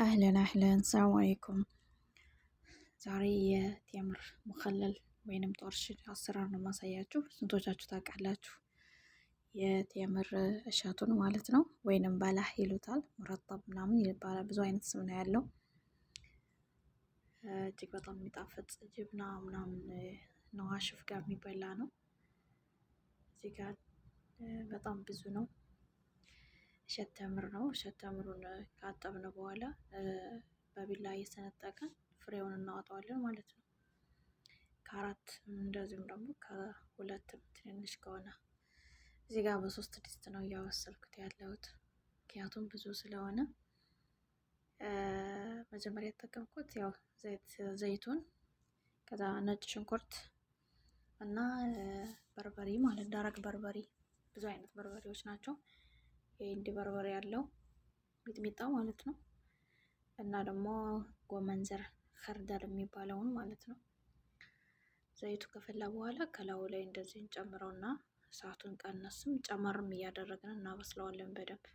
أهلا أهلا፣ السلام عليكم። ዛሬ የቴምር مخلل ወይንም طرشي አሰራር ነው ማሳያችሁ። ስንቶቻችሁ ታውቃላችሁ? የቴምር እሸቱን ማለት ነው፣ ወይንም بلح ይሉታል፣ مرطب ምናምን ይባላል። ብዙ አይነት ስም ነው ያለው። እጅግ በጣም የሚጣፍጥ جبنة ምናምን نواشف ጋር የሚበላ ነው። እዚህ ጋር በጣም ብዙ ነው። እሸት ተምር ነው። እሸት ተምሩን ካጠብነው በኋላ በቢላ እየሰነጠቅን ፍሬውን እናወጣዋለን ማለት ነው። ከአራት እንደዚሁም ደግሞ ከሁለትም ትንንሽ ከሆነ እዚህ ጋር በሶስት ድስት ነው እያበሰልኩት ያለሁት፣ ምክንያቱም ብዙ ስለሆነ። መጀመሪያ የተጠቀምኩት ያው ዘይት ዘይቱን፣ ከዛ ነጭ ሽንኩርት እና በርበሬ ማለት ደረቅ በርበሬ፣ ብዙ አይነት በርበሬዎች ናቸው። ይሄ እንዲ በርበሬ ያለው ሚጥሚጣ ማለት ነው። እና ደግሞ ጎመን ዘር خردل የሚባለውን ማለት ነው። ዘይቱ ከፈላ በኋላ ከላዩ ላይ እንደዚህ እንጨምረውና እሳቱን ቀነስም ጨመርም እያደረግን እናበስለዋለን በደንብ።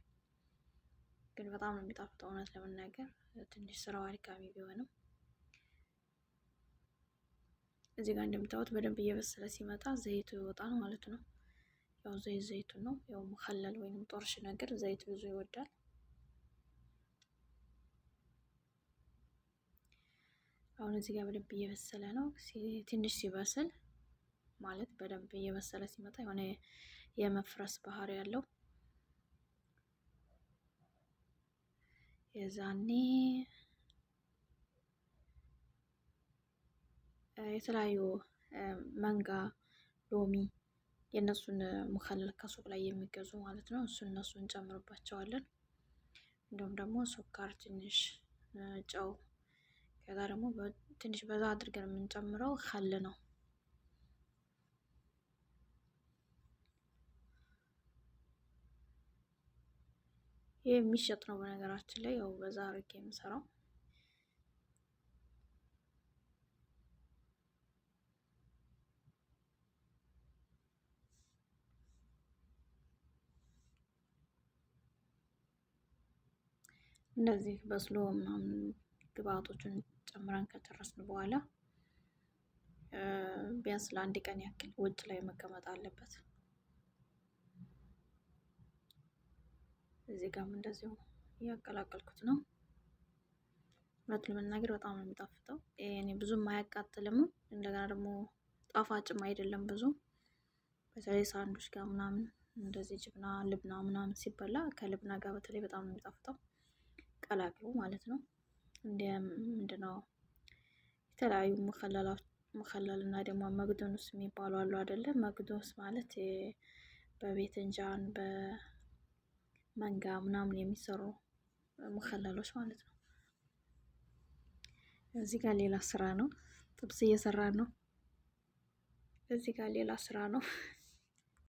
ግን በጣም ነው የሚጣፍጠው፣ እውነት ለመናገር ትንሽ ስራው አድካሚ ቢሆንም። እዚህ ጋር እንደምታዩት በደንብ እየበሰለ ሲመጣ ዘይቱ ይወጣል ማለት ነው። ያው ዘይት ዘይቱ ነው። ያው مخلل ወይንም طرشي ነገር ዘይት ብዙ ይወዳል። አሁን እዚህ ጋር በደንብ እየበሰለ ነው። ትንሽ ሲበስል ማለት በደንብ እየበሰለ ሲመጣ የሆነ የመፍረስ ባህሪ ያለው፣ የዛኔ የተለያዩ መንጋ፣ ሎሚ የእነሱን مخلل ከሱቅ ላይ የሚገዙ ማለት ነው። እሱ እነሱን እንጨምርባቸዋለን። እንዲሁም ደግሞ سكر ትንሽ፣ ጨው፣ ከዛ ደግሞ ትንሽ በዛ አድርገን የምንጨምረው خل ነው። ይህ የሚሸጥ ነው በነገራችን ላይ፣ ያው በዛ አድርጌ የምሰራው። እንደዚህ በስሎ ምናምን ግብአቶቹን ጨምረን ከጨረስን በኋላ ቢያንስ ለአንድ ቀን ያክል ውጭ ላይ መቀመጥ አለበት። እዚህ ጋርም እንደዚሁ እያቀላቀልኩት ነው። እውነት ለመናገር በጣም ነው የሚጣፍጠው። እኔ ብዙም አያቃጥልም፣ እንደገና ደግሞ ጣፋጭም አይደለም ብዙ። በተለይ ሳንዱች ጋር ምናምን እንደዚህ جبنة لبنة ምናምን ሲበላ ከ لبنة ጋር በተለይ በጣም ነው የሚጣፍጠው። ቀላቅሎ ማለት ነው። እንደ ምንድነው የተለያዩ مخلل እና ደግሞ مقدونس የሚባሉ አሉ አይደለ? مقدونس ማለት በ باذنجان በመንጋ ምናምን የሚሰሩ مخلل ኦች ማለት ነው። እዚህ ጋር ሌላ ስራ ነው፣ ጥብስ እየሰራ ነው። እዚህ ጋር ሌላ ስራ ነው።